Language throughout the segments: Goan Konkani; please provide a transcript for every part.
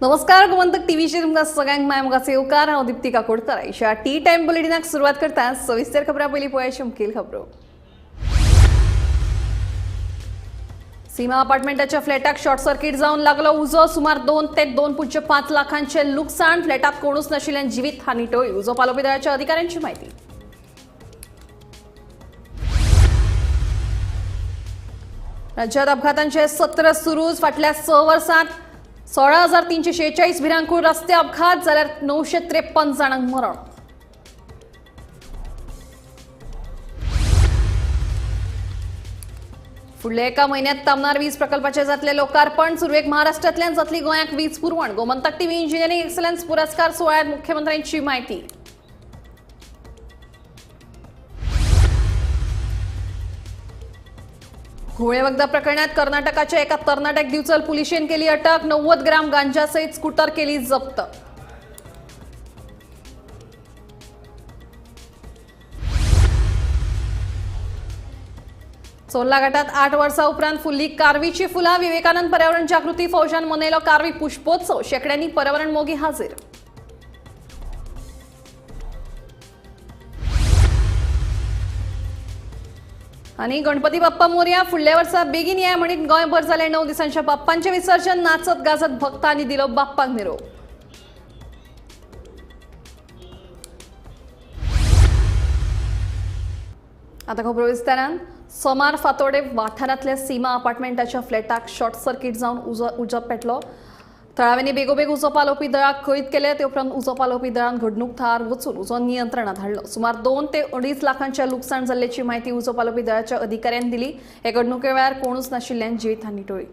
नमस्कार, गोमंतक टीव्हीचेर तुमकां सगळ्यांक माय मोगाचो येवकार. हांव दीप्ती काकोडकर. आयच्या टी टायम बुलेटिनाक सुरवात करता. सविस्तर खबरां पयलीं पळयाची मुखेल खबरो. सीमा अपार्टमेंटाच्या फ्लॅटाक शॉर्ट सर्किट जावन लागलो उजो. सुमार 2 ते 2.5 लाखांचे लुकसाण. फ्लॅटात कोणूच नाशिल्ल्यान जिवीत हानी टळ्ळी. उजो पालोवपी दळाच्या अधिकाऱ्यांची माहिती. राज्यात अपघातांचे सत्र सुरूच. फाटल्या 6 वर्सांत 16,346 भिरांकूळ रस्ते अपघात जाल्यार 953 जाणांक मरण. फुडल्या एका म्हयन्यांत तामनार वीज प्रकल्पाचे जातले लोकार्पण. सुरवेक महाराष्ट्रांतल्यान जातली गोंयाक वीज पुरवण. गोमंतक टीव्ही इंजिनिअरिंग एक्सलन्स पुरस्कार सुवाळ्यात मुख्यमंत्र्यांची माहिती. घुवळे वखदा प्रकरणात कर्नाटकाच्या एका तरणाट्याक दिवचल पुलिशेन केली अटक. 90 ग्राम गांजासहित स्कूटर केली जप्त. चोर्ला घाटात 8 वर्सां उपरांत फुल्ली कारवीची फुलां. विवेकानंद पर्यावरण जागृती फौजान मनयलो कारवी पुष्पोत्सव. शेकड्यांनी पर्यावरण मोगी हाजीर. आनी गणपती बाप्पा मोरया फुडल्या वर्सा बेगीन या म्हणीत गोंयभर जालें 9 दिसांच्या बाप्पांचें विसर्जन. नाचत गाजत भक्तांनी दिलो बाप्पाक निरोप. आतां खबरो विस्तारान. सोमार फातोडे वाठारांतल्या सीमा अपार्टमेंटाच्या फ्लॅटाक शॉर्ट सर्किट जावन उजो पेटलो. थळाव्यांनी बेगोबेग उजो पालोवपी दळाक कळीत केले. ते उपरांत उजो पालोवपी दळान घडणूक थळार वचून उजो नियंत्रणात हाडलो. सुमार 2 ते 2.5 लाखांचें लुकसाण जाल्ल्याची माहिती उजो पालोवपी दळाच्या अधिकाऱ्यांनी दिली. हे घडणुके वेळार कोणूच नाशिल्ल्यान जिवीत हानी टळ्ळी.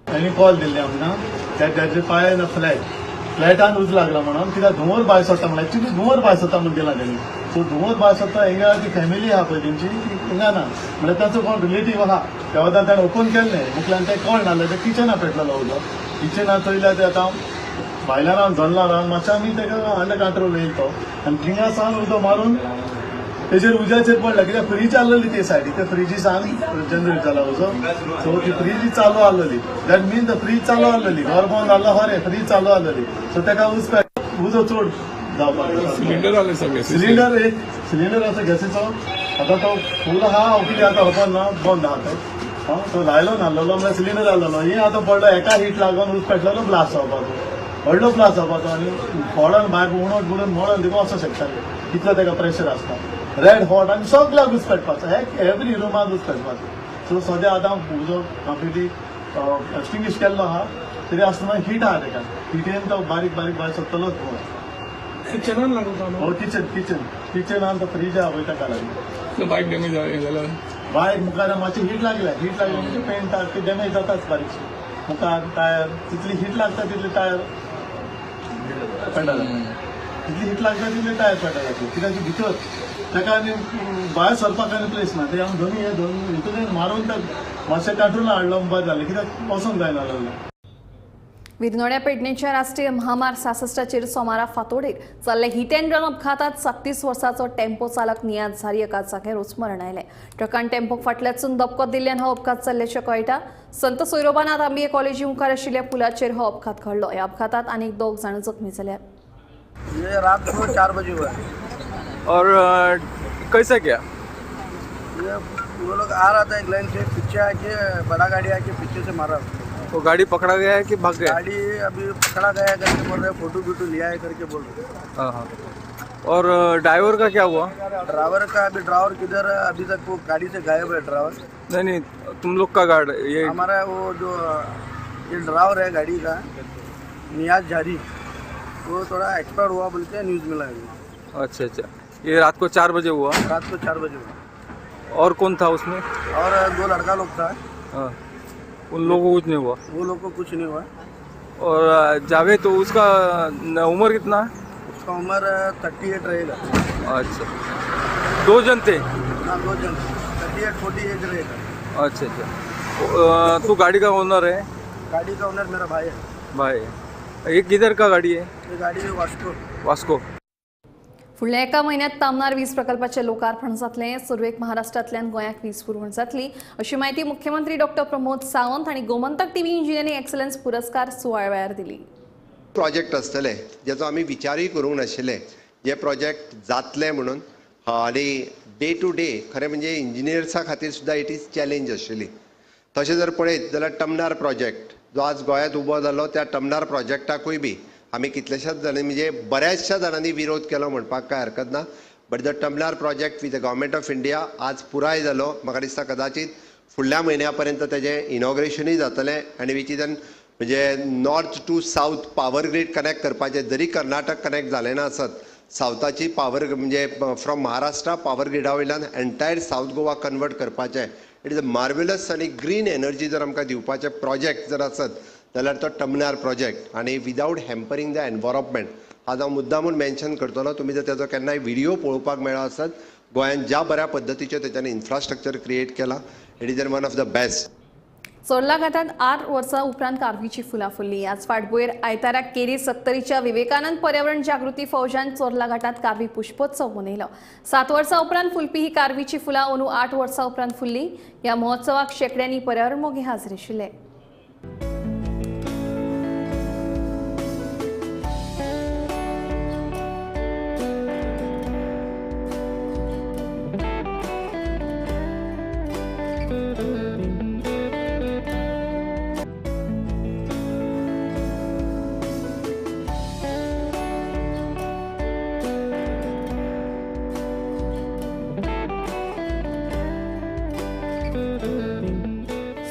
तांणी कॉल दिल्ले आमकां ताचे पांय फ्लॅट फ्लॅटान उजो लागला म्हणून, कित्याक धुंवर भायर सरता म्हणून. एक्चुली धुंवर भायर सरता म्हणून दिला तेणी. सो धुंवर भायर सरता हिंगा ती फॅमिली आहा पळय तेंची ती हिंगा ना म्हणल्यार तांचो कोण रिलेटीव आहा त्या वतान ताणें ओपन केल्लें. मुखल्यान तें कळ नासलें तें किचना पेटलेलो उजो. किचना चोयल्यार ते आतां भायल्यान रावन जल्ला रावन मातशें आमी ताका अंडर कंट्रोल येयल तो. आनी थिंगा सावन उदो मारून तेजेर उज्याचेर पडला कित्याक फ्रीज आहलेली ते सायडी ते फ्रिजी सावन जनरेट जाला उजो. सो ती फ्रीज चालू आहलेली. That mean the fridge चालू आहलेली. घर बंद जाल्लो खरें, फ्रीज चालू आहलेली. सो ताका उजो चड जावपाक. सिलिंडर आले सगळे. सिलिंडर एक सिलिंडर आसा गॅसीचो. आतां तो फूल आहा कितें आतां ओपन ना बंद आहा तो. तो लायलो नासलेलो म्हणल्यार सिलिंडर आहलेलो. हे आतां पडलो एका हीट लागून उज पेटलेलो ब्लास्ट जावपाचो, व्हडलो ब्लास्ट जावपाचो. आनी फोडोन भायर उणट बुडून मोडोन देखून वचोंक शकताले कितलो ताका प्रेशर आसता. रेड हॉट आनी सगल्याक उज पेटपाचो, एवरी रुमान उज पेटपाचो. सो सद्या आतां उजो कंप्लिटली एक्सटिंग्विश केल्लो आहा. तरी आसतना हीट आहा ताका. हिटीन तो बारीक बारीक भायर सरतलोच. किचनान लागलो. हो किचन किचन किचनान तो फ्रीज आहा पळय ताका लागलो. बायक डॅमेज जाल्यार बायक मुखार मातशी हीट लागल्या. हीट लागली म्हणजे पेंटाक ती डॅमेज जाताच बारीकशी. मुखार टायर तितली हीट लागता तितली टायर पेंटा जाता. तितली हीट लागता तितली टायर पेंटा जाता. कित्याक भितर ताका आनी भायर सरपाक आनी प्लेस ना. ते आमी दोनी हे दोन हितून मारून ते मातशें कंट्रोल हाडलो बरें जालें कित्याक वचोंक जायना जालें. विरनोड्या पेडणेच्या राष्ट्रीय महामार्ग 66चेर सोमारा फातोडेर जाल्ले हिट अँड रन अपघातात 37 वर्साचो टेम्पो चालक नियाज झारी एका जाग्यारूच मरण आयलें. ट्रकान टेम्पोक फाटल्यासून धपको दिल्ल्यान हो अपघात जाल्ल्याचें कळटा. संत सोयरोबानाथ आंबिये कॉलेजी मुखार आशिल्ल्या पुलाचेर हो अपघात घडलो. ह्या अपघातात आनीक 2 जाण जखमी जाल्यात. ये रात को 4 बजे हुआ है. और कैसे क्या ये वो लोग आ रहा था एक लाइन से, पीछे आके बड़ा गाड़ी आके पीछे से मारा. वो गाड़ी पकड़ा गया है कि भाग गया? गाड़ी अभी पकड़ा गया है करके बोल रहे हैं, फोटो वीटो लिया है करके बोल रहे हैं. हाँ हाँ. और ड्राइवर का क्या हुआ? ड्राइवर का अभी ड्राइवर किधर है अभी तक वो गाड़ी से गायब है ड्राइवर. नहीं नहीं, तुम लोग का गार्ड ये हमारा वो जो ये ड्राइवर है गाड़ी का नियाज झारी, वो थोड़ा एक्सपायर हुआ बोलते हैं, न्यूज़ मिला है. अच्छा अच्छा, ये रात को 4 बजे हुआ? रात को 4 बजे हुआ. और कौन था उसमें? और 2 लड़का लोग था. हाँ, उन लोगों को कुछ नहीं हुआ? वो लोग को कुछ नहीं हुआ. और जावेद तो उसका उम्र कितना है? उसका उम्र 38 रहेगा. अच्छा, 2 जन थे? हाँ 2 जन, 38 40 रहेगा. अच्छा अच्छा. तू गाड़ी का ओनर है? गाड़ी का ओनर मेरा भाई है. भाई है. ये किधर का गाड़ी है? ये गाड़ी वास्को. वास्को. फुडल्या एका म्हयन्यांत तामनार वीज प्रकल्पाचें लोकार्पण जातलें. सुरवेक महाराष्ट्रांतल्यान गोंयाक वीज पुरवण जातली अशी माहिती मुख्यमंत्री डॉक्टर प्रमोद सावंत हांणी गोमंतक टीव्ही इंजिनिअरिंग एक्सलन्स पुरस्कार सुवाळ्या वेळार दिली. प्रोजेक्ट आसतले ज्याचो आमी विचारूय करूंक नाशिल्ले जे प्रोजेक्ट जातले म्हणून आनी डे टू डे खरें म्हणजे इंजिनियर्सा खातीर सुद्दां it is challenge आशिल्ली. तशें जर पळयत जाल्यार टमनार प्रोजेक्ट जो आज गोंयांत उबो जालो त्या टमनार प्रोजेक्टाकूय बी आमी कितल्याशाच जाणांनी म्हणजे बऱ्याचशा जाणांनी विरोध केलो म्हणपाक कांय हरकत ना, but the Tamnar project with the government of India आज पुराय जालो. म्हाका दिसता कदाचित फुडल्या म्हयन्या पर्यंत तेजें इनॉग्रेशनूय जातलें आनी which is an म्हणजे north to south power grid connect करपाचें, जरी कर्नाटक कनेक्ट जालें ना आसत, सावथाची पावर म्हणजे फ्रॉम महाराष्ट्रा पावर ग्रिडा वयल्यान एंटायर सावथ गोवा कन्वर्ट करपाचें. It is a marvellous आनी ग्रीन एनर्जी जर आमकां दिवपाचें प्रोजेक्ट जर आसत जाल्यार तो टमनार प्रोजेक्ट आनी विदावट हॅम्परींग the environment. आज हांव मुद्दामून मेन्शन करतलो, तुमी जर तेजो केन्नाय व्हिडियो पळोवपाक मेळ्ळो आसत, गोंयांत ज्या बऱ्या पद्दतीचें तेच्यान इन्फ्रास्ट्रक्चर क्रिएट केलां, it is one of the best. Chorla घाटात 8 वर्सां उपरांत कारवीची फुलां फुल्लीं. आज फाटभुंयेर आयतारा केरी सत्तरीच्या विवेकानंद पर्यावरण जागृती फौजान चोर्ला घाटात कारवी पुष्पोत्सव मनयलो. 7 वर्सां उपरांत फुलपी ही कारवीची फुलां अंदू 8 वर्सां उपरांत फुल्लीं. ह्या महोत्सवाक शेंकड्यांनी पर्यावरण मोगी हाजीर आशिल्ले.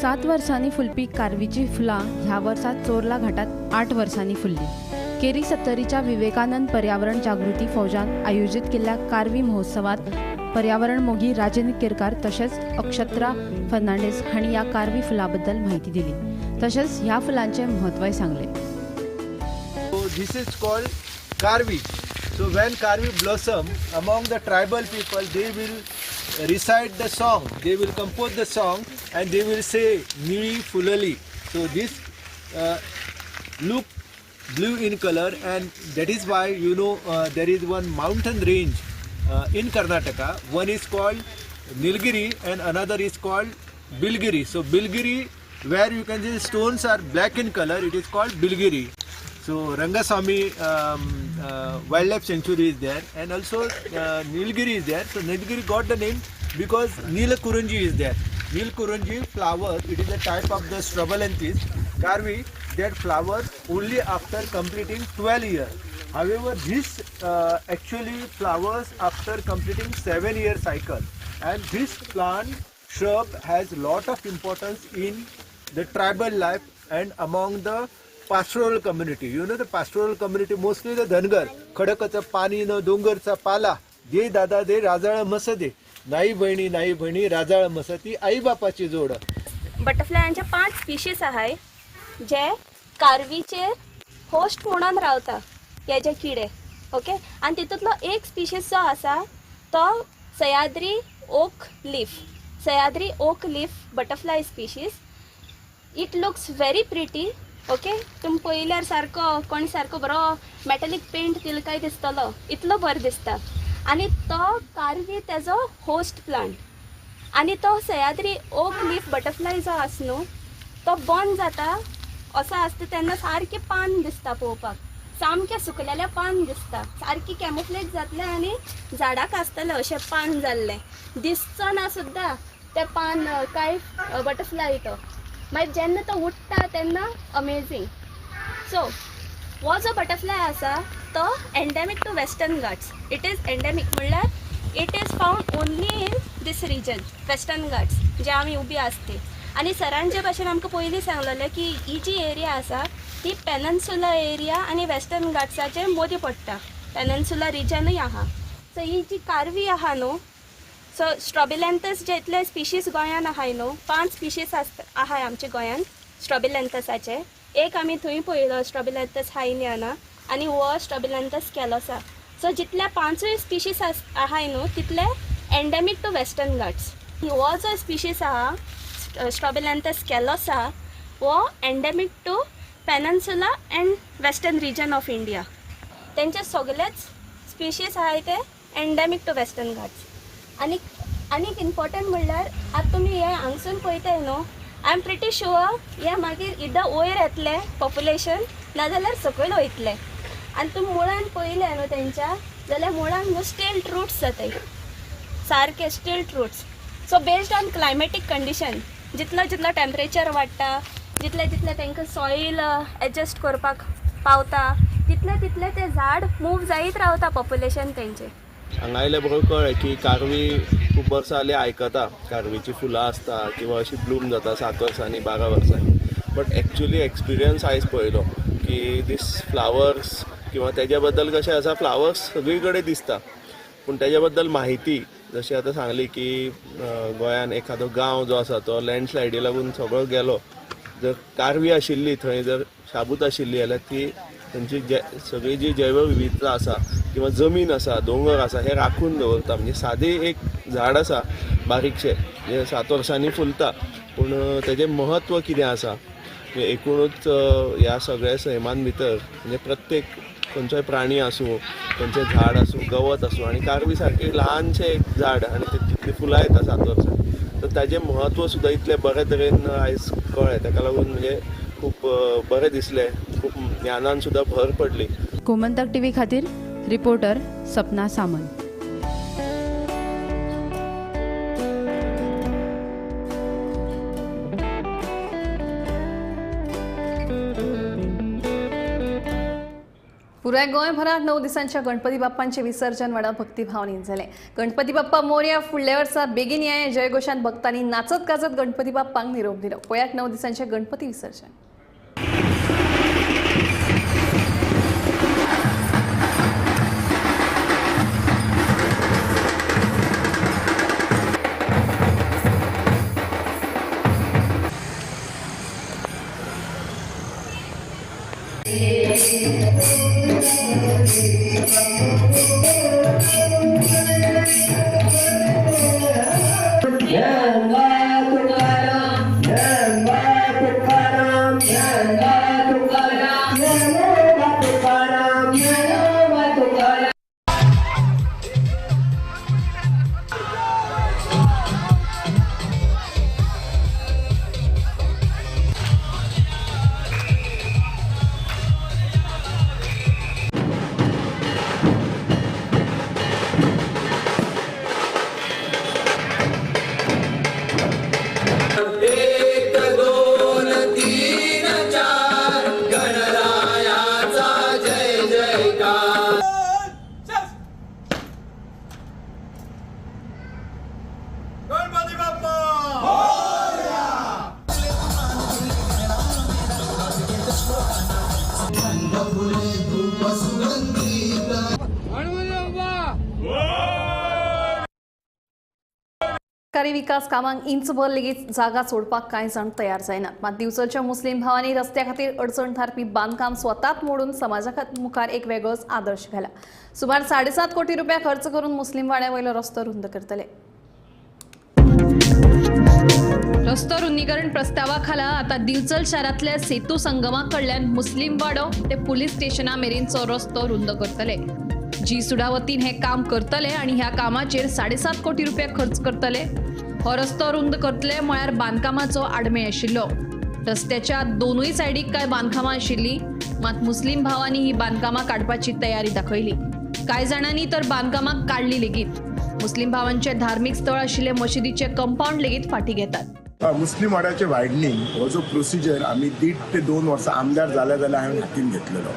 सात वर्सांनी फुलपी कारवीची फुलां ह्या वर्सा चोर्ला घाटात 8 वर्सांनी फुल्ली. केरी सत्तरीच्या विवेकानंद पर्यावरण जागृती फौजान आयोजीत केल्ल्या कारवी महोत्सवात पर्यावरण मोगी राजेंद्र केरकार तशेंच अक्षत्रा फर्नांडीस हांणी ह्या कारवी फुलां बद्दल म्हायती दिली तशेंच ह्या फुलांचें म्हत्वय सांगलें. This is called Karvi. So when Karvi blossom among the tribal people, they will recite the song, they will compose the song and they will say Nili Fulali. So this look blue in color, and that is why you know there is one mountain range in Karnataka. One is called Nilgiri and another is called Bilgiri. So Bilgiri, where you can see stones are black in color, it is called Bilgiri. So Rangaswamy Wildlife Sanctuary is there, and also Nilgiri is there. So Nilgiri got the name because Neelakurinji is there. Neelakurinji flower, it is a type of the Strobilanthes. Karvi, that flower only after completing 12 years. However, this actually flowers after completing 7-year cycle. And this plant shrub has lot of importance in the tribal life and among the pastoral community. You know the pastoral community, mostly the Dhangar, खडकाचं पाणी न डोंगरचा पाला, दे दादा दे राजाळ मस दे, नाही बहिणी नाही बहिणी राजाळ मसती आई बापाची जोड. बटरफ्लायांचे 5 स्पिशीज आहाय जे कारवीचेर होस्ट म्हणून रावता हे जे किडे. ओके, आनी तितूंतलो एक स्पिशीज जो आसा तो Sahyadri oak leaf, Sahyadri oak leaf butterfly species. It looks very pretty. Okay, तुमी पळयल्यार सारको कोणी सारको बरो मेटॅलिक पेंट दिलो काय दिसतलो, इतलो बरो दिसता. आनी तो कारवी तेजो होस्ट प्लांट. आनी तो सह्याद्री ओक लीफ बटरफ्लाय जो आसा न्हू तो बंद जाता असो आसता तेन्ना सारकें पान दिसता पळोवपाक, सामकें सुकलेलें पान दिसता, सारकें कॅमोफ्लेज जातलें आनी झाडाक आसतलें अशें पान जाल्लें दिसचो ना सुद्दां तें पान काय बटरफ्लाय तो. मागीर जेन्ना तो उडटा तेन्ना अमेझींग. सो हो जो बटरफ्लाय आसा तो endemic to Western Ghats. It is endemic म्हणल्यार it is found only in this region Western Ghats जे आमी उबी आसती. आनी सरान जे भाशेन आमकां पयलीं सांगलेलें की ही जी एरिया आसा ती पेनन्सुला एरिया आनी वेस्टर्न घाट्साचे मदीं पडटा, पेनन्सुला रिजनूय आहा. सो ही जी कारवी आहा न्हू, सो स्ट्रॉबिलॅन्थस जे इतले स्पिशीज गोंयान आहाय न्हू, 5 स्पिशीज आहाय आमच्या गोंयान स्ट्रॉबिलॅन्थसाचे. एक आमी थंय पळयलो स्ट्रॉबिलॅन्थस हायनियाना आनी हो स्ट्रॉबिलॅन्थस केलोसा. सो जितले 5 स्पिशीज आहाय न्हू तितले एंडेमीक टू वेस्टर्न घाट्स. हो जो स्पिशीज आहा स्ट्रॉबिलॅन्थस केलोसा हो endemic to peninsula and western region of India. तेंचे सगळेच स्पिशीज आहाय ते एंडेमीक टू वेस्टर्न घाट्स. आनीक आनीक इम्पॉर्टंट म्हणल्यार आतां तुमी हें हांगसून पळयताय न्हू, I am pretty sure हें मागीर इदां वयर येतलें पॉप्युलेशन नाजाल्यार सकयल वयतले. आनी तूं मुळान पळयलें न्हू तेंच्या जाल्यार मुळान न्हू स्टिल्ट रुट्स जाताय, सारके stilt roots. So based on climatic condition, जितलो जितलो टेम्परेचर वाडटा, जितले जितले तांकां सॉयल एडजस्ट करपाक पावता, तितले तितले ते झाड मूव जायत रावता पॉप्युलेशन तेंचें. हांगा आयले बरोबर कळ्ळें की कारवी खूब वर्सां जालीं आयकता, कारवीची फुलां आसता किंवा अशी ब्लूम जाता 7 वर्सांनी 12 वर्सांनी, बट एक्चुली एक्सपिरियन्स आयज पळयलो की दीस फ्लावर्स किंवा तेज्या बद्दल कशें आसा, फ्लावर्स सगळी कडेन दिसता पूण तेज्या बद्दल म्हायती जशी आतां सांगली की गोंयान एखादो गांव जो आसा तो लँडस्लायडी लागून सगळो गेलो, जर कारवी आशिल्ली थंय, जर शाबूत आशिल्ली जाल्यार ती थंयची सगळी जी जैवविविधता आसा किंवा जमीन आसा, दोंगर आसा, हे राखून दवरता. म्हणजे सादें एक झाड आसा बारीकशें जें 7 वर्सांनी फुलता, पूण तेजें म्हत्व कितें आसा एकूणच ह्या सगळ्या सैमान भितर, म्हणजे प्रत्येक खंयचोय प्राणी आसूं, खंयचें झाड आसूं, गवत आसूं, आनी कारवी सारकें ल्हानशें एक झाड आनी तितलीं फुलां येता 7 वर्सांनी, तर ताजें म्हत्व सुद्दां इतलें बरें तरेन आयज कळ्ळें. ताका लागून म्हणजे खूब बरें दिसलें, खूब ज्ञानान सुद्दां भर पडली. गोमंतक टीव्ही खातीर रिपोर्टर सपना सामंत. पुराय गोंयभरात 9 दिसांच्या गणपती बाप्पांचे विसर्जन व्हडा भक्तिभावनेन जालें. गणपती बाप्पा मोरया फुडल्या वर्सा बेगीन या जयघोशान भक्तांनी नाचत गाजत गणपती बाप्पांक निरोप दिलो. पळयात 9 दिसांचे गणपती विसर्जन. सरकारी विकास कामांक इंचभर लेगीत जागा सोडपाक कांय जाण तयार जायनात. मात दिवचलच्या मुस्लीम भावांनी रस्त्या खातीर अडचण थारपी बांदकाम स्वताच मोडून समाजा मुखार एक वेगळोच आदर्श घाला. सुमार 7.5 कोटी रुपया खर्च करून मुस्लीम वाड्या वयलो रस्तो रुंद करतले. रस्तो रुंदीकरण प्रस्तावा खाला आता दिवचल शारांतल्या सेतू संगमा कडल्यान मुस्लीम वाडो ते पुलीस स्टेशना मेरेनचो रस्तो रुंद करतले. जी सुडा वतीन हे काम करतले आनी ह्या कामाचेर 7.5 कोटी रुपया खर्च करतले. हो रस्तो रुंद करतले म्हळ्यार बांदकामाचो आडमेळ आशिल्लो. रस्त्याच्या दोनूय सायडीक कांय बांदकामां आशिल्लीं, मात मुस्लीम भावांनी ही बांदकामां काडपाची तयारी दाखयली. कांय जाणांनी तर बांदकामां काडली लेगीत. मुस्लीम भावांचे धार्मीक स्थळ आशिल्ले मशिदीचे कंपाऊंड लेगीत फाटी घेतात. मुस्लीम वाड्याचे वायडनींग हो जो प्रोसिजर आमी 1.5 ते 2 वर्सां आमदार जाल्या जाल्यार हांवें हातीन घेतलेलो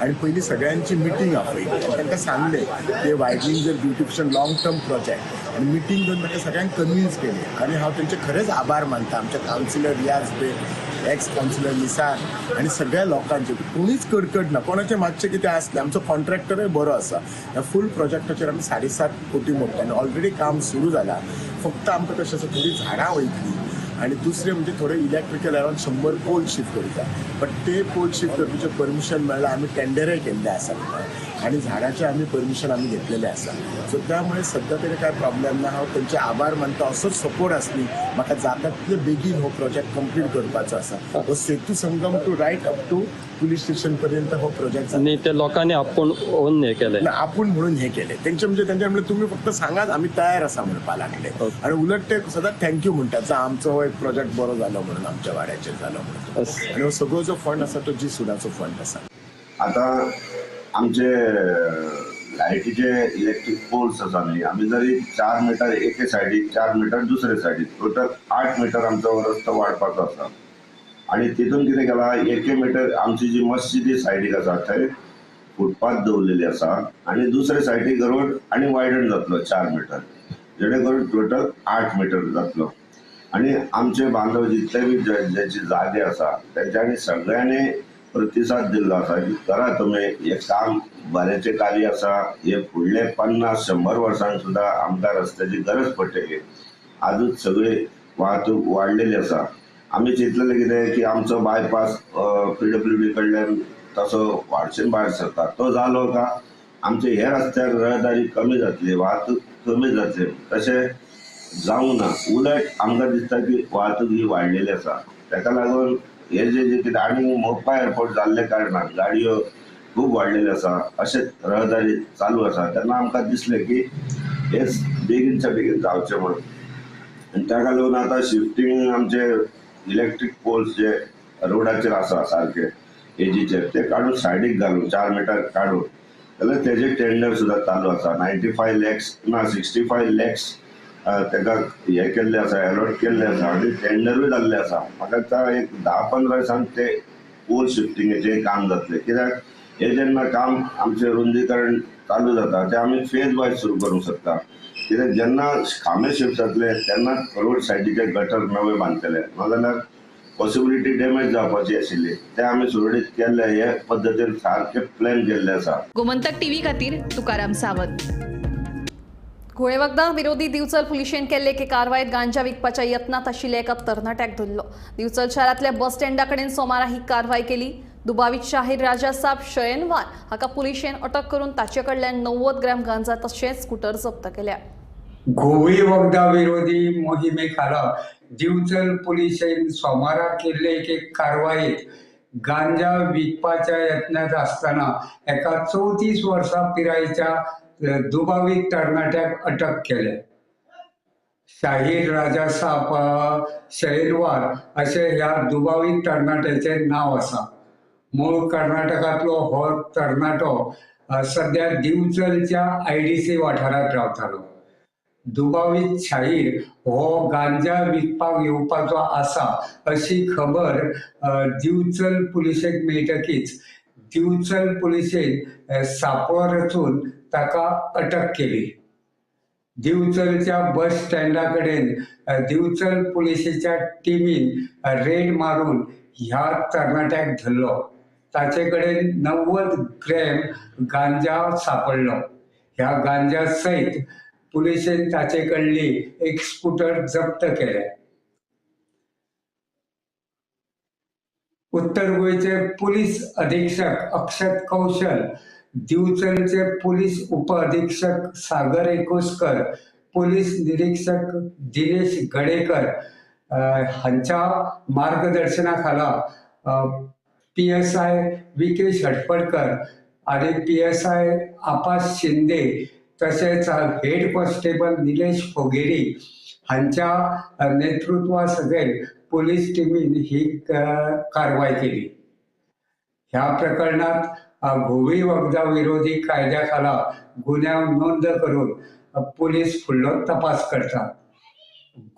आनी पयलीं सगळ्यांची मिटींग आपयली, तांकां सांगलें ते वायडनींग जर ब्युटिफिकेशन लॉंग टर्म प्रोजेक्ट, आनी मिटींग घेवन तांकां सगळ्यांक कन्विन्स केलें आनी हांव तेंचे खरेंच आभार मानता. आमचे councillor Riyaz Baig, ex councillor Nisar आनी सगळ्या लोकांचे कोणीच कडकड ना, कोणाचें मातशें कितें आसलें. आमचो कॉन्ट्रॅक्टरूय बरो आसा. ह्या फूल प्रोजेक्टाचेर आमी 7.5 कोटी मोडटा आनी ऑलरेडी काम सुरू जालां. फक्त आमकां कशें आसा, थोडीं झाडां वयतलीं आनी दुसरें म्हणजे थोडे इलेक्ट्रिकल अरावंड 100 पोल शिफ्ट करता, बट ते पोल शिफ्ट करपाचें परमिशन मेळ्ळां. आमी टेंडरय केल्ले आसा. आनी झाडाचें आमी परमिशन आमी घेतलेलें आसा. सो त्यामुळे सद्या तरी काय प्रॉब्लेम ना. हांव तेंचे आभार मानता. असोच सपोर्ट आसली म्हाका जाता तितले बेगीन हो प्रोजेक्ट कंप्लीट करपाचो आसा. हो Setu Sangam to right up to police station पर्यंत हो प्रोजेक्ट. आनी ते लोकांनी आपूण ओन हे केलें, आपूण म्हणून हे केलें तेंचे, म्हणजे तेंचे म्हणलें तुमी फक्त सांगात आमी तयार आसा म्हणपाक लागले. आनी उलट ते सदांच thank you म्हणटात, आमचो हो एक प्रोजेक्ट बरो जालो म्हणून, आमच्या वाड्याचेर जालो म्हणून. आनी हो सगळो जो फंड आसा तो जी सुडाचो फंड आसा. आतां आमचे लायटीचे इलेक्ट्रीक पोल्स आसा न्ही, आमी जरी 4 मिटर एके सायडीक, 4 मिटर दुसरे सायडीक, टोटल 8 मिटर आमचो रस्तो वाडपाचो आसा. आनी तितून कितें केलां, 1 मिटर आमची जी मस्जिदी सायडीक आसा थंय फुटपाथ दवरलेली आसा आनी दुसरे सायडीक रोड आनी वायडन जातलो 4 मिटर, जेणे करून टोटल 8 मिटर जातलो. आनी आमचे बांधव जितले बी ज्यांचे जागे आसा तेंच्यांनी सगळ्यांनी प्रतिसाद दिल्लो आसा की करा तुमी हें काम, बऱ्याचें कार्य आसा. हे फुडले 50-100 वर्सांक सुद्दां आमकां रस्त्याची गरज पडटली. आजूच सगळी वाहतूक वाडलेली आसा. आमी चिंतलेलें कितें की आमचो बायपास PWD कडल्यान तसो वाडशेन भायर सरता तो जालो का आमचे हे रस्त्यार रहदारी कमी जातली, वाहतूक कमी जातली. तशें जावंक ना, उलट आमकां दिसता की वाहतूक ही वाडलेली आसा. ताका लागून हे जे जे कितें आनी मोपा एअरपोर्ट जाल्ले कारणान गाडयो खूब वाडलेल्यो आसा, अशेंच रहदारी चालू आसा. तेन्ना आमकां दिसलें की हे बेगीनच्या बेगीन जावचें म्हणून. आनी ताका लागून आतां शिफ्टींग आमचे इलेक्ट्रीक पोल्स जे रोडाचेर आसा सारके एजीचेर ते काडून सायडीक घालून 4 मिटर काडून जाल्यार तेजे टेंडर सुद्दां चालू आसा. 95 लॅक्स ना 65 लॅक्स ताका हे केल्ले आसा, एलॉट केल्ले आसा आनी टेंडरूय जाल्ले आसा. म्हाका दिसता एक 10-15 दिसान ते पोल शिफ्टिंगेचें काम जातलें. कित्याक हे जेन्ना काम आमचें रुंदीकरण चालू जाता तें आमी फेज वायज सुरू करूंक शकता. कित्याक जेन्ना खांबे शिफ्ट जातले तेन्ना रोड सायडीचे गटर नवे बांदतले, नाजाल्यार पॉसिबिलिटी डॅमेज जावपाची आशिल्ली. ते आमी सुरळीत केल्ले हे पद्दतीन सारकें प्लॅन केल्लें आसा. गोमंतक टीव्ही खातीर तुकाराम सावंत. घोळेवखदां विरोधी दिवचल पुलिशेन केल्ले एके कारवायेत गांजा विकपाच्या यत्नांत आशिल्ल्या एका तरणाट्याक धरलो. दिवचल शारांतल्या बस स्टँडा कडेन सोमारा ही कारवाय केली. दुबावीत शाहीर राजासाब शयनवार हाका पुलिशेन अटक करून ताचे कडल्यान 90 ग्रॅम गांजा तशेंच स्कूटर जप्त केल्या. घोळी वखदां विरोधी मोहिमे खाला दिवचल पुलिशेन सोमारा केल्ले एके कारवायेत गांजा विकपाच्या यत्नांत आसतना एका 34 वर्सां पिरायेच्या दुबावीत तरणाट्याक अटक केले. शाहीर राजासाब शयनवार अशें ह्या दुबावीत तरणाट्याचें नांव आसा. मूळ कर्नाटकांतलो हो तरणाटो सद्या दिवचलच्या IDC वाठारांत रावतालो. दुबावीत शाहीर हो गांजा विकपाक येवपाचो आसा अशी खबर दिवचल पुलिशेक मेळटकीच दिवचल पुलिशेन सापळो रचून ताका अटक केली. दिवचलच्या बस स्टँडा कडेन दिवचल पुलिशेच्या टिमीन रेड मारून ह्या तरणाट्याक धरलो. ताचे कडेन 90 ग्रॅम गांजा सापडलो. ह्या गांजा सयत पुलिशेन ताचे कडली एक स्कूटर जप्त केले. उत्तर गोंयचे पुलीस अधीक्षक अक्षत कौशल, दिवचलचे पुलीस उप अधीक्षक सागर एकोस्कर, पुलीस निरीक्षक दिनेश गडेकर हांच्या मार्गदर्शना खाला PSI Vikesh Hatpadkar आनी PSI आपास शिंदे तशेंच हेड कॉन्स्टेबल निलेश फोगेरी हांच्या नेतृत्वा सकयल पुलीस टिमीन ही कारवाय केली. ह्या प्रकरणात घोळी वखदां विरोधी कायद्या खाला गुन्यांव नोंद करून पुलीस फुडलो तपास करतात.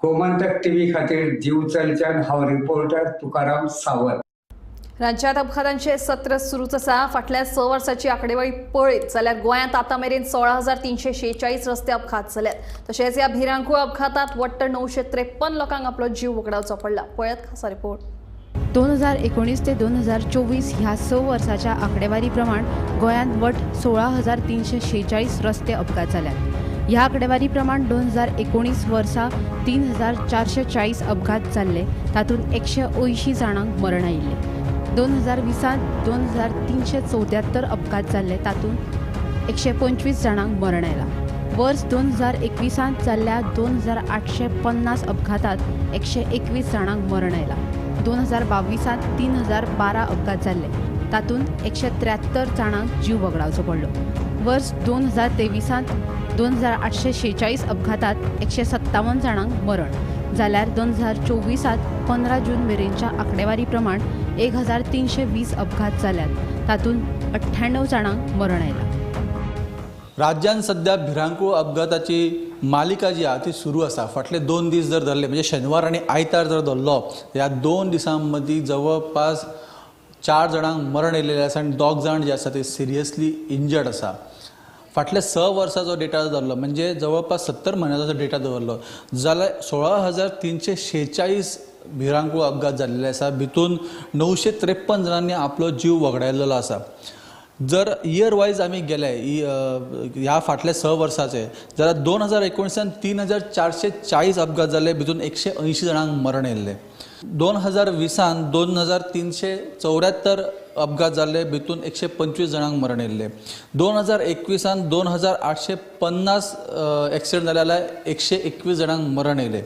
गोमंतक टीव्ही खातीर दिवचलच्यान हांव रिपोर्टर तुकाराम सावंत. राज्यात अपघातांचे सत्र सुरूच आसा. फाटल्या 6 वर्साची आंकडेवारी पळयत जाल्यार गोंयांत आतां मेरेन 16,346 रस्ते अपघात जाल्यात. तशेंच ह्या भिरांकूळ अपघातात वट्ट 953 लोकांक आपलो जीव वगडावचो पडला. पळयात खासा रिपोर्ट. 2019 ते 2024 ह्या 6 वर्साच्या आंकडेवारी प्रमाण गोंयांत वट 16,346 रस्ते अपघात जाल्यात. ह्या आंकडेवारी प्रमाण 2019 वर्सा 3,440 अपघात जाल्ले, तातूंत 180 जाणांक मरण आयिल्लें. 2020 2,374 अपघात जाल्ले, तातूंत 125 जाणांक मरण आयलां. वर्स 2021 जाल्ल्या 2850 अपघातांत 121 जाणांक मरण आयलां. 2022 3012 अपघात जाल्ले, तातूंत 173 जाणांक जीव वगडावचो पडलो. वर्स 2023 2846 अपघातांत 157 जाणांक मरण जाल्यार 2024 15 जून मेरेनच्या आंकडेवारी प्रमाण 1320 अपघात जाल्यात, तातूंत 98 जाणांक मरण आयलां. राज्यांत सध्या भिरांकूळ अपघाताची मालिका जी आहा ती सुरू आसा. फाटले 2 दीस जर धरले म्हणजे शेनवार आनी आयतार जर धरलो, ह्या 2 दिसां मदीं जवळपास 4 जाणांक मरण येयलेलें आसा आनी 2 जाण जे आसा ते सिरियसली इंजर्ड आसा. फाटल्या 6 वर्साचो डेटा धरलो म्हणजे जवळपास 70 म्हयन्याचो डेटा दवरलो जाल्यार 16,346 भिरांकूळ अपघात जाल्ले आसा. भितून 953 जाणांनी आपलो जीव वगडायलेलो आसा. जर इयर वायज आमी गेले ह्या फाटल्या 6 वर्साचे जाल्यार 2019 3440 अपघात जाले, भितून 180 जाणांक मरण येयल्लें. 2020 2374 अपघात जाले, भितून 125 जाणांक मरण येयल्लें. 2021 2850 एक्सिडंट जाले जाल्यार 121 जाणांक मरण येयलें.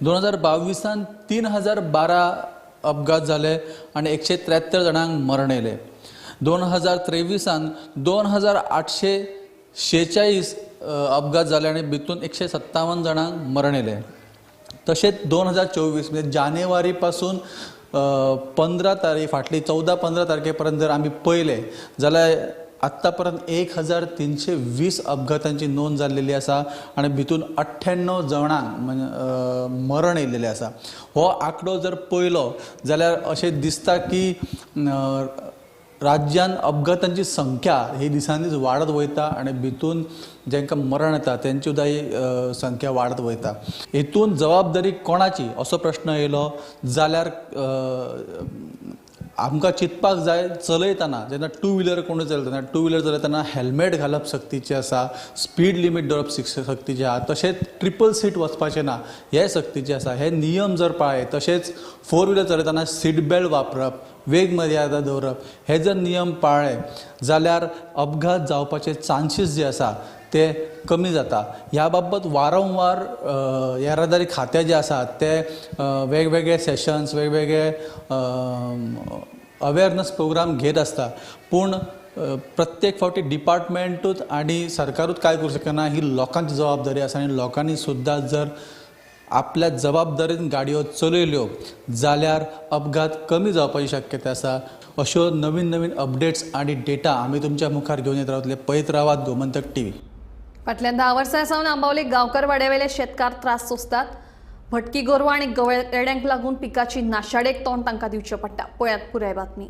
2022 3012 अपघात जाले आनी 173 जाणांक मरण येयलें. 2023 2846 अपघात जाले आनी भितून 157 जाणांक मरण येयलें. तशेंच 2024 म्हणजे जानेवारी पासून 15 तारीख फाटली 14-15 तारखे पर्यंत जर आमी पळयलें जाल्यार आत्तां पर्यंत 1320 अपघातांची नोंद जाल्लेली आसा आनी भितून 98 जाणांक मरण येयल्लेलें आसा. हो आंकडो जर पळयलो जाल्यार अशें दिसता की राज्यान अपघातांची संख्या ही दिसान दीस वाडत वयता आनी भितून जांकां मरण येता तेंची सुद्दां ही संख्या वाडत वयता. हेतून जबाबदारी कोणाची असो प्रश्न येयलो जाल्यार आमकां चिंतपाक जाय चलयतना जेन्ना टू व्हिलर कोण चलयतना टू व्हिलर चलयतना हेल्मेट घालप सक्तीचें आसा, स्पीड लिमीट दवरप सक्तीचें आसा, तशेंच ट्रिपल सीट वचपाचें ना हें सक्तीचें आसा. हे नियम जर पाळ्ळे तशेंच फोर व्हिलर चलयतना सीट बेल्ट वापरप, वेग मर्यादा दवरप हे जर नियम पाळ्ळे जाल्यार अपघात जावपाचे चान्सीस जे आसा ते कमी जाता. ह्या बाबत वारंवार येरादारी खातें जें आसा ते वेगवेगळे सेशन्स वेगवेगळे अवेरनस प्रोग्राम घेत आसता, पूण प्रत्येक फावटी डिपार्टमेंटूच आनी सरकारूच कांय करूं शकना, ही लोकांची जबाबदारी आसा आनी लोकांनी सुद्दां जर आपल्या जबाबदारीन गाडयो चलयल्यो जाल्यार अपघात कमी जावपाची शक्यता आसा. अश्यो नवीन नवीन अपडेट्स आनी डेटा आमी तुमच्या मुखार घेवन येत रावतले. पळयत रावात गोमंतक टीव्ही. फाटल्या 10 वर्सां सावन आंबावले गांवकर वाड्यावेले शेतकार त्रास सोंसतात. भटकी गोरवां आनी गवेरेड्यांक लागून पिकाची नाशाडेक तोंड तांकां दिवचें पडटा. पळयात पुराय बातमी.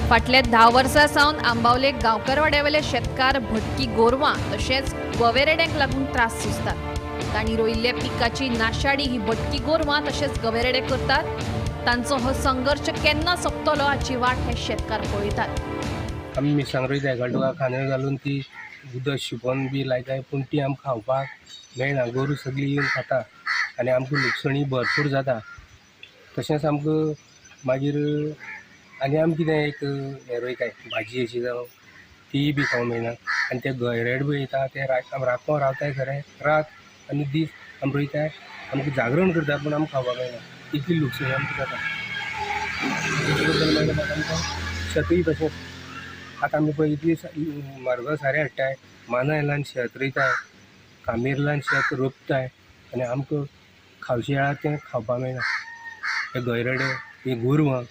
फाटल्या 10 वर्सां सावन आंबावले गांवकर वाड्यावेले शेतकार भटकी गोरवां तशेंच गवेरेड्यांक लागून त्रास सोंसतात. तांणी रोयिल्ल्या पिकाची नाशाडी ही भटकी गोरवां तशेंच गवेरेडे करतात. तांचो हो संघर्श केन्ना सोंपतलो हाची वाट हे शेतकार पळयतात. आमी मिरसांग रोयताय, गड्डुका खांदे घालून ती उदक शिंपोन बी लायताय, पूण ती आमकां खावपाक मेळना. गोरू सगळीं येवन खाता आनी आमकां लुकसणी भरपूर जाता. तशेंच आमकां मागीर आनी आमी कितें एक हें रोयताय भाजी अशी जावं तीय बी खावंक मेळना. आनी ते गैरेड बी येता ते राखों रावताय खरें, रात आनी दीस आमी रोयताय, आमकां जागरण करता पूण आमकां खावपाक मेळना. इतली लुकसणी आमकां जाता. मागीर आमकां शेतूय तशेंच आतां आमी पळय इतली म्हारग सारें हाडटाय, मानाय लावन शेत रोयताय, कामीर लावन शेत रोपताय आनी आमकां खावशे वेळार तें खावपाक मेळना. हे गैरडे ही गोरवां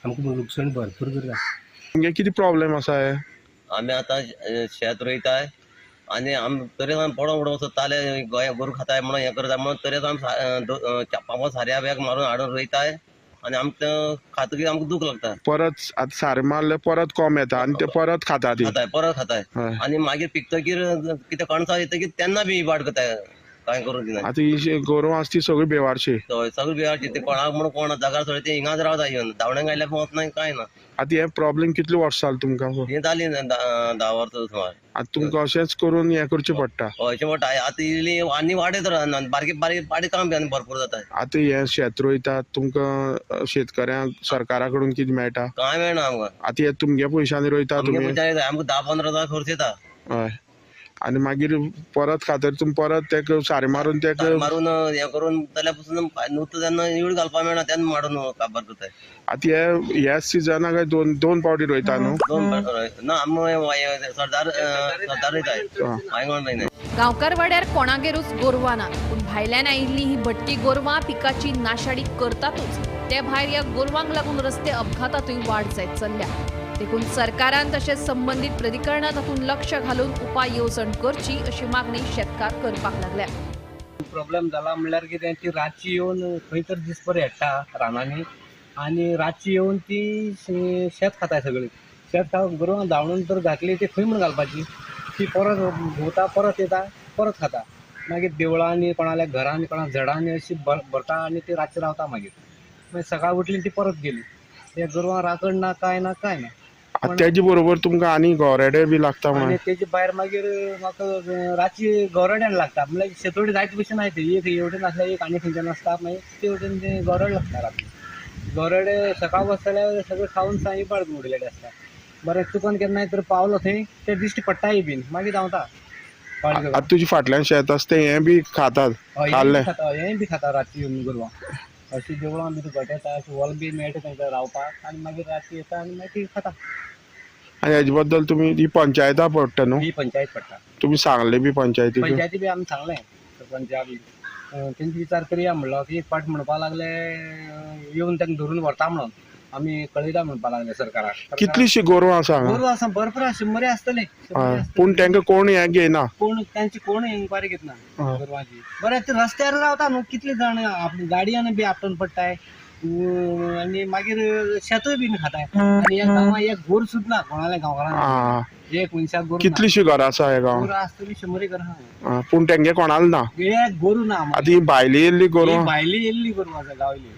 आमकां लुकसाण भरपूर करता. तुमगे कितें प्रॉब्लेम आसा हे? आमी आतां शेत रोयताय आनी आमी तरी आमी पडों पडों सोदताले गोरू खाताय म्हणून हें करता म्हणून, तरी आमी पांच साऱ्या बॅग मारून हाडून रोयताय आनी आमकां खातकीर आमकां दूख लागता. परत आतां सारें मारलें परत कोंब येता आनी ते परत खाता, ती खाताय परत खाताय आनी मागीर पिकतकीर कितें कणसां येतकीर तेन्ना बी इबाड करताय कांय करूंक दिना. आतां ही जी गोरवां आसा ती सगळी बेवारशी. हय, सगळी बेवारशी. ते कोणाक म्हणून कोण जागार सगळे ते हिंगाच रावता येवन, धांवड्यांक आयल्यार वचना कांय ना. आतां हे प्रॉब्लेम कितले वर्सां जाले तुमकां? हें जाली 10 वर्सां सुमार. आतां तुमकां अशेंच करून हें करचें पडटा. हय, अशें म्हणटा. आतां इल्ली आनी वाडयत रावना, बारकी बारीक बारीक काम बी आनी भरपूर जाता. आतां हें शेत रोयतात तुमकां शेतकऱ्यांक सरकारा कडून कितें मेळटा? कांय मेळना आमकां. आतां हे तुमगे पयशांनी रोयता आमगे तुमी? पयशांनी आमकां 10-15 हजार खर्च येता. हय, आनी मागीर परत खातर तुमी परत तेका सारें मारून तेका सारें मारून हें करून जाल्यार पसून नुस्तें जेन्ना ईड घालपाक मेळना तेन्ना मारून काबार करताय. आतां हे ह्या सिजनाक काय दोन दोन पावटी रोयता न्हू? दोन ना, आमी सरदार सरदार रोयताय, वायंगण रोयनाय. गांवकार वाड्यार कोणागेरूच गोरवां नात, पूण भायल्यान आयिल्ली ही भटकी गोरवां पिकाची नाशाडी करतातूच, ते भायर ह्या गोरवांक लागून रस्ते अपघातांतूय वाड जायत चल्ल्या. देखून सरकारान तशेंच संबंदीत प्राधिकरणान तातूंत लक्ष घालून उपाय येवजण करची अशी मागणी शेतकार करपाक लागल्या. प्रॉब्लेम जाला म्हणल्यार कितें, ती रातची येवन खंय तर दिसभर हेडटा रानांनी आनी रातची येवन ती शेत खाता सगळी. शेत खावन गोरवां धांवडून तर घातली ती खंय म्हूण घालपाची? ती परत भोंवता, परत येता, परत खाता. मागीर देवळांनी, कोणाल्या घरांनी, कोणा झाडांनी अशी भरता आनी ती रातची रावता. मागीर मागीर सकाळ उठली ती परत गेली. ते गोरवां राखण ना, कांय ना, कांय ना. आतां तेजे बरोबर तुमकां आनी गोरेडे बी लागता आनी म्हणून? तेजे भायर मागीर म्हाका रातची गोरड्यान लागता. म्हणल्यार शेतोडी जायत भशेन आहाय ती, एक हेवटेन आसल्यार एक आनी खंयच्यान आसता, मागीर ते वटेन ते गोरड लागता राती. गोरडे सकाळ वचत जाल्यार सगळें खावन साय पाड उडयलेले आसता. बरें, चुकोन केन्नाय तर पावलो थंय ते दिश्टी पडटाय बीन, मागीर धांवता. आतां तुजे फाटल्यान शेत आसा तें हें बी खातात? हय. खाल्लें? खाता, हेंय बी खाता रातची येवन गोरवां. अशी देवळां बी गोठेता, अशी वल बी मेळटा तांकां रावपाक आनी मागीर रातची येता आनी मागीर ती खाता. आनी हेजे बद्दल तुमी ही पंचायता पडटा न्हू? ही पंचायत पडटा. तुमी सांगले बी पंचायतीक? पंचायती बी आमी सांगलें, सरपंचा बी तेंचे विचार करया म्हणलो. एक फावट म्हणपाक लागले येवन तांकां धरून व्हरता म्हणून, आमी कळयता म्हणपाक लागले सरकाराक. कितलीशीं गोरवां आसा हांगा? गोरवां आसा, भरपूर आसा, शंबरी आसतले. हय, पूण तांकां कोण हें घेयना. कोण तांची कोण इन्क्वायरी घेतना गोरवांची. बरें, ते रस्त्यार रावता न्हू कितले जाण, आपली गाडयान बी आपटून पडटाय आनी मागीर शेतूय बीन खाताय. आनी ह्या गांवांत एक गोर सुद्दां ना कोणाल्या गांवकारांक, एक मनशाक गोर. कितलीशीं घरां आसा ह्या गांवांत? गोर आसतली शंबरी घरां. आं, पूण तेंगे कोणाल ना. एक गोरू ना. आतां ही भायली येयल्ली गोरवां? भायली येयल्ली गोरवां आसा गावली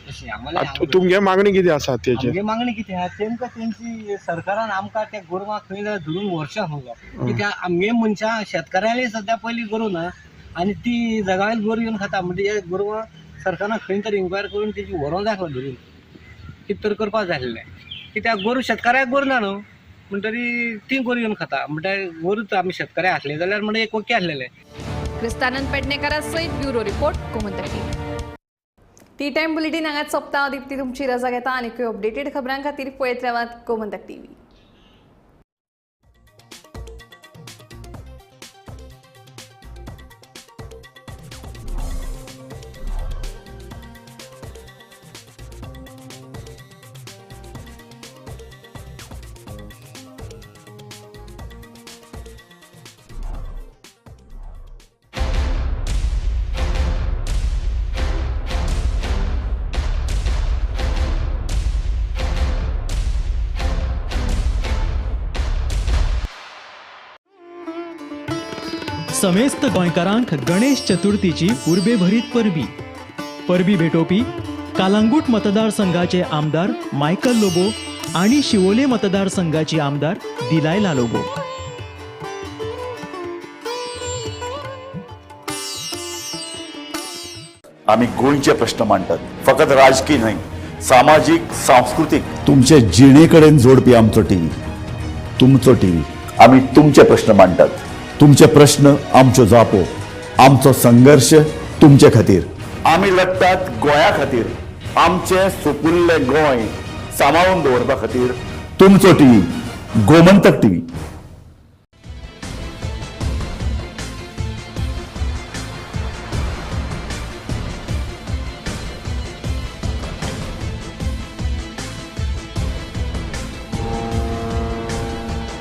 तशी आम्हाला. आतां तुमगे मागणी कितें आसा तेजेर? आमगे मागणी कितें आहा, तेमकां तेंची सरकारान आमकां त्या गोरवां खंय जाल्यार धरून व्हरचें आसलो. कित्याक आमगे मनशां शेतकारांली सद्या पयलीं गोरूं ना आनी ती जगावेल गोरू येवन खाता. म्हणजे हे गोरवां सरकारान खंय तरी इन्क्वायरी करून तेजी व्हरोंक जाय आसलो धरून, कितें तर करपाक जाय आसलें. कित्याक गोरू शेतकाराक गोरू ना न्हू, म्हणटरी ती गोरू येवन खाता. म्हणल्यार गोरू आमी शेतकऱ्या आसले जाल्यार म्हणजे एक ओके आसलेलें. क्रिस्तानंद पेडणेकरा सयत bureau report, Gomantak TV. T time bulletin हांगाच सोंपता. दीप्ती तुमची रजा घेता. आनीकूय अपडेटेड खबरां खातीर पळयत रावात गोमंतक टीव्ही. समेस्त गोंयकारांक गणेश चतुर्थीची उर्बेभरीत परबी. परबी भेटोवपी कालांगूट मतदारसंघाचे आमदार मायकल लोबो आणि शिवोले मतदारसंघाची आमदार दिलायला लोबो. आमी गोंयचे प्रश्न मांडटात, फकत राजकीय न्हय, सामाजीक, सांस्कृतीक, तुमचे जिणे कडेन जोडपी आमचो टीव्ही, तुमचो टीव्ही. आमी तुमचे प्रश्न मांडटात, तुमचे प्रश्न आमच्यो जापो, आमचो संघर्श तुमचे खातीर. आमी लढटात गोंया खातीर, आमचें सुपुल्लें गोंय सांबाळून दवरपा खातीर. तुमचो टीव्ही, गोमंतक टीव्ही.